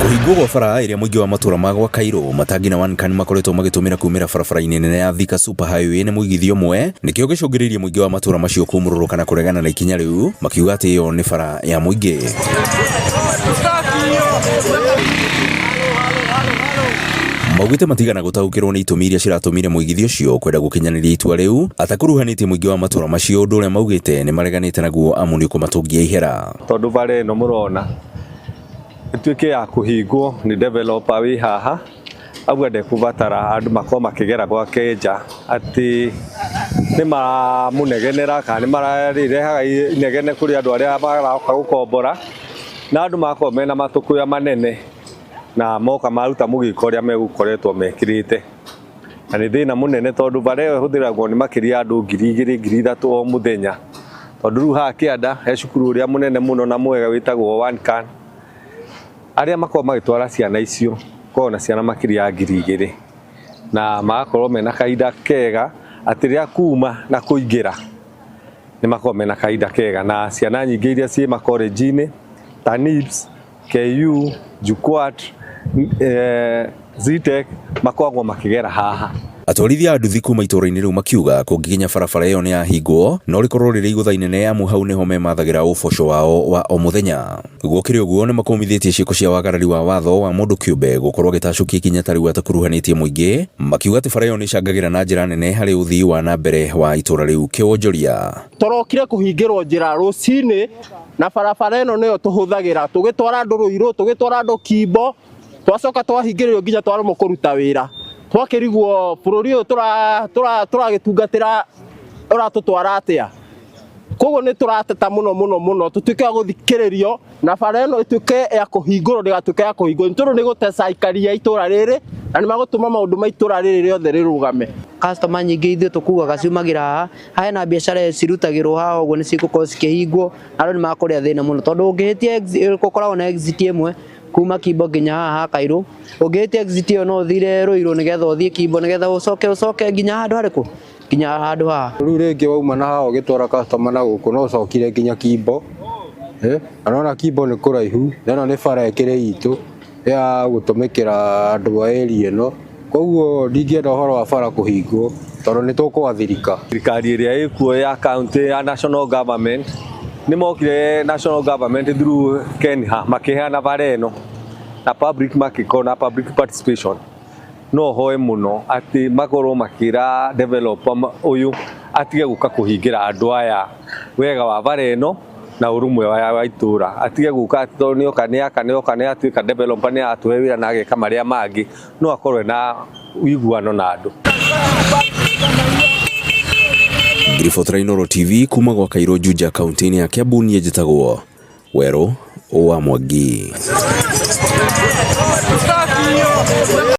Kũhingwo gwa bara ĩrĩa mũingĩ wa matũra ma gwa Kairũ, Matangi na Wankan makoretwo magĩtũmĩra kumĩra barabara-inĩ nene ya Thika Super Highway nĩ mũigithia ũmwe nĩkĩo gĩcũngĩrĩirie mũingĩ wa matũra macio kũmũrũrũka na kũregana na ikinya rĩu makiuga atĩ ĩyo nĩ bara ya mũingĩ. Maugĩte matigana gũtaũkĩrwo nĩ itũmi iria ciratũmire mũigithia ũcio kwenda gũkinyanĩria itua rĩu atakuruhanĩtie mũingĩ wa matũra macio, ũndũ ũrĩa maugĩte nĩ mareganĩte naguo amu nĩ ũkũmatũngia ihera. Tondũ bara ĩno mũrona ĩtuĩke ya kũhingwo nĩ developer wĩ haha, auga ndekũbatara andũ makorwo makĩgera gwake nja atĩ nĩ maramũnegenera kana nĩ marehaga inegene kũrĩ andũ arĩa maroka gũkombora, na andũ magakorwo mena matũkũya manene na moka maruta mũgĩko ũrĩa megũkoretwo mekĩrĩte. Na nĩ thĩna mũnene tondũ bara ĩyo ĩhũthĩragwo nĩ makĩria ya andũ 2000 3,000 o mũthenya, tondũ rĩu haha kĩanda he cukuru ũrĩa mũnene mũno na mwega wĩtagwo Wankan, arĩa makoragwo magĩtwara ciana icio koragwo na ciana makĩria ya 2000 na magakorwo mena kahinda kega atĩ rĩrĩa kuma na kũingĩra nĩ makoragwo mena kahinda kega, na ciana nyingĩ iria ciĩ makorenji-inĩ ta NIBS, KU, JKUAT, ZTech makoragwo makĩgera haha. Atwarithia a nduthi kuma itũra-inĩ rĩu makiuga kũngĩkinya barabara ĩyo nĩ yahingwo no rĩkorwo rĩrĩ igũtha inene amu hau nĩho memathagĩra ũboco wao wa o mũthenya. Gũkĩrĩ ũguo nĩ makũmithĩtie ciĩko cia wagarari wa watho wa mũndũ kĩũmbe gũkorwo agĩtacũkia ikinya ta rĩu atakuruhanĩtie mũingĩ, makiuga atĩ bara ĩyo nĩ ĩcangagĩra na njĩra nene harĩ ũthii wa na mbere wa itũra rĩu kĩwonjoria. Tũrokire kũhingĩrwo njĩra rũcinĩ na barabara ĩno nĩyo tũhũthagĩra tũgĩtwara andũ Rũirũ, tũgĩtwara andũ Kimbo, twacoka twahingĩrĩrio nginya twaremwo kũruta wĩra. Twakĩrigwo bũrũri ũyũ tũragĩtungatĩra ũratũtwara atĩa. Koguo nĩ tũrateta mũno mũno mũno tũtuĩke a gũthikĩrĩrio na bara ĩno ĩtuĩke ya kũhingũrwo ndĩgatuĩke ya kũhingwo, nĩ tondũ nĩ gũteca aikari a itũra rĩrĩ na nĩ magũtũma maũndũ ma itũra rĩrĩ rĩothe rĩrũgame. Customer nyingĩ ithuĩ tũkuaga ciumagĩra haha, hena biacara cirutagĩrwo haha ũguo nĩ cigũkorwo cikĩhingwo, andũ nĩ makũrĩa thĩna mũno tondũ ũngĩhĩtia gũkoragwo na exit ĩmwe kuma Kimbo nginya haha Kairũ, ũngĩhĩtia exit ĩyo no ũthire Rũirũ nĩgetha ũthiĩ Kimbo nĩgetha ũcoke ũcoke nginya handũ harĩkũ, nginya handũ haha. Rĩu rĩngĩ wauma na haha ũgĩtwara customer na gũkũ no ũcokire nginya Kimbo, na nona Kimbo nĩ kũraihu, na ĩno nĩ bara ĩkĩrĩ itũ ya gũtũmĩkĩra andũ a area ĩno, koguo ndingĩenda ũhoro wa bara kũhingwo tondũ nĩ tũkwathirika. Thirikari ĩrĩa ĩkuo ya county ya national government nĩ mokire national government through KENHA makĩheana bara ĩno na public makĩkorwo na public participation. No hoe mũno atĩ makorwo makĩra developer ũyũ atige gũka kũhingĩra andũ aya wega wa bara ĩno na ũrũmwe wa itũra, atige gũka atĩ tondũ nĩoka nĩaka nĩoka nĩatuĩka developer nĩatũhe wĩra na ageka marĩa mangĩ, no akorwo ena ũiguano na andũ. Ngiribotera Inooro TV kuma gwa Kairũ Juja kaunti-inĩ ya Kiambu, niĩ njĩtagwo Werũ wa Mwangi.